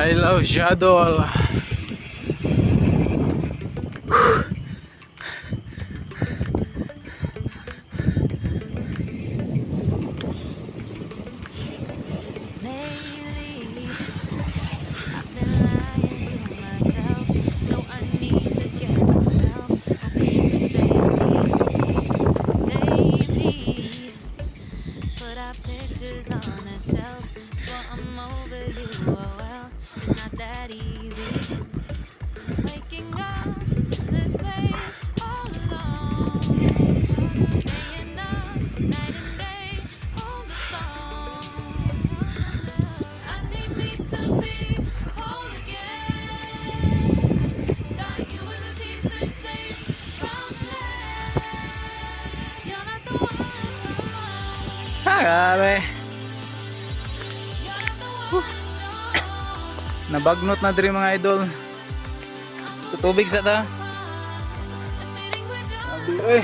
I love Siadol. Lately, I've been lying to myself. Know I need to get some help. Hope you can save me. Baby, put our pictures on the shelf. Swore I'm over you. Oh well, it's not that easy. Waking up in this place all alone. Staying up night and day on the phone. I need me to be whole again. Thought you were the piece missing from love. You're not the one. Ah, grabe. You're not the one. No. Nabagnot na diri, mga idol. Sa tubig sa ta. Admitting we're done. Sabi, oy.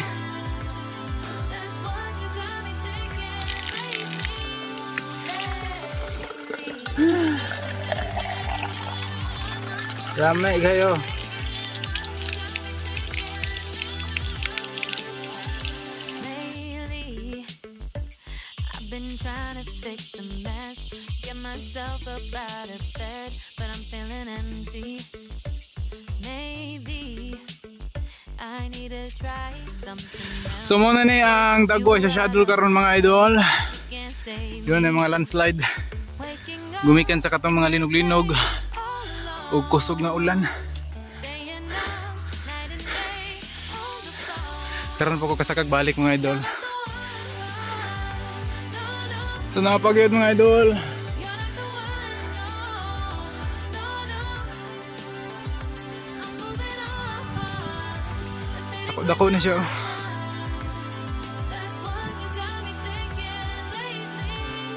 That's what you got me thinking lately. Rami kayo. Lately, I've been trying to fix the mess, get myself up out of bed, but I'm feeling empty. Maybe I need to try something else. So mao na ni ang dagway sa Siadol karon, mga idol. Can't save Yun ang mga landslide. waking up Gumikan sa katong mga linog-linog all alone, ug kusog nga ulan. Staying up night and day on the phone. Karon pa ko kasakag balik, mga idol. No, no, So nakapagyod, mga idol. You're not the one. No. I'm moving on. Dako dako na siya, oh. That's what you got me thinking lately.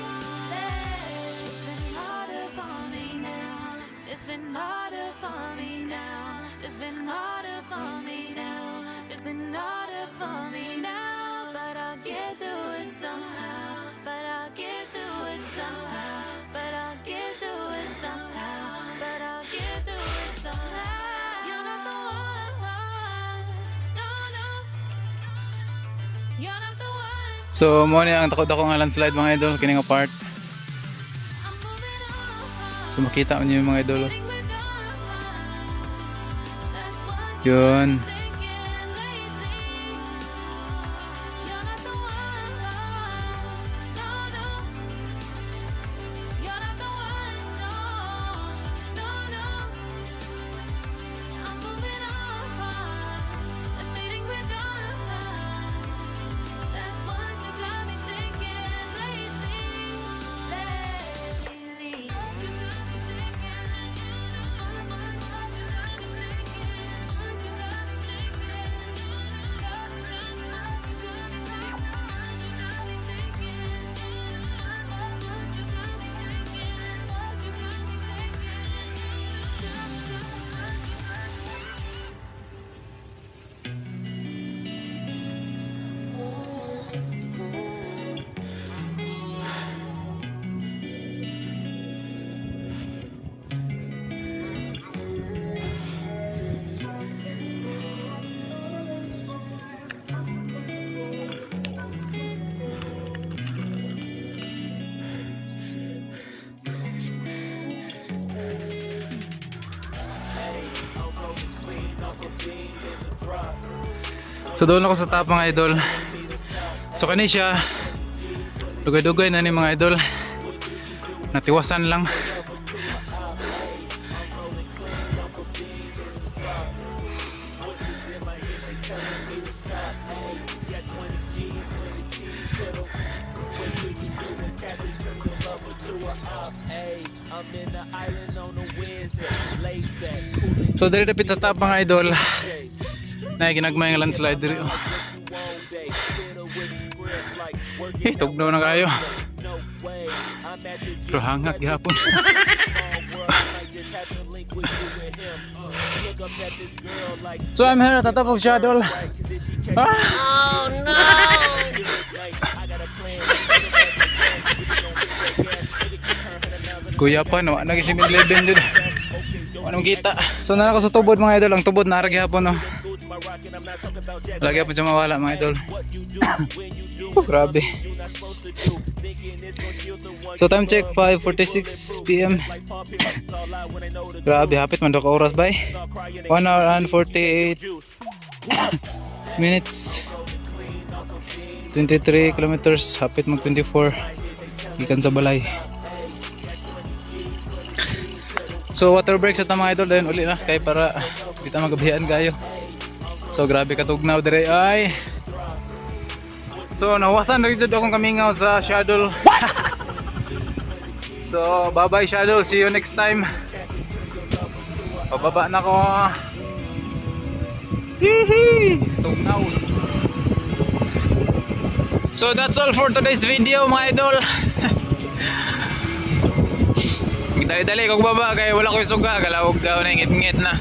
It's been harder for me now. It's been harder for me now. It's been harder for me now. It's been harder for me now. But I'll get through it somehow. But I'll get through it somehow. But I'll get through it somehow. But I'll get through it somehow. You're not the one. No. You're not the one. So mao ni ang dako-dako nga landslide, mga idol, kini nga part. I'm moving on. So makita niyo yung mga idol, oh. Think we're done. That's what you Yun. Thinking lately. You're not the one. No. You're not the one. No. I'm moving on. Admitting we're done. That's what you got me thinking lately. Lately. You got me thinking. What you got me thinking. What you got me thinking. What you got me thinking. What you got me thinking. What you got me thinking. What you got me thinking. So doon ako sa top, mga idol. So kani siya, dugay-dugay na ni, mga idol. Natiwasan lang. I'm in the island on a Wednesday, laid back, cooling. So diri dapit sa top, mga idol. Na ginagmay nga landslide diri, oh. Eh, tugnaw na kayo. Pero hangak gihapon. So I'm here at the top of Siadol. Ah! Oh no! Kuya pa no, na 7-Eleven dun. Ano kita? So naa ko sa tubod, mga idol, ang tubod naa ra gihapon, no. Lagi po siya mawala, mga idol. Oh, grabe. So time check, 5:46 PM. Grabe, hapit man daw ka oras bay. 1 hour and 48 minutes. 23 kilometers, hapit mag 24 gikan sa balay. So water break sa ta, mga idol, then uli na kay para di ta magabihan kayo. So grabe katugnaw dire ay. So nawasan na jud akong kamingaw sa shuttle. So bye bye, shuttle, see you next time. Pababa na ko. Hihi! Tugnaw. So that's all for today's video, mga idol. Dali-dali kog baba kay wala ko'y suga, kalawog daw na ngit-ngit na.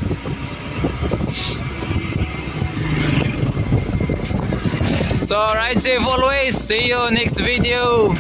So ride safe always. See you next video.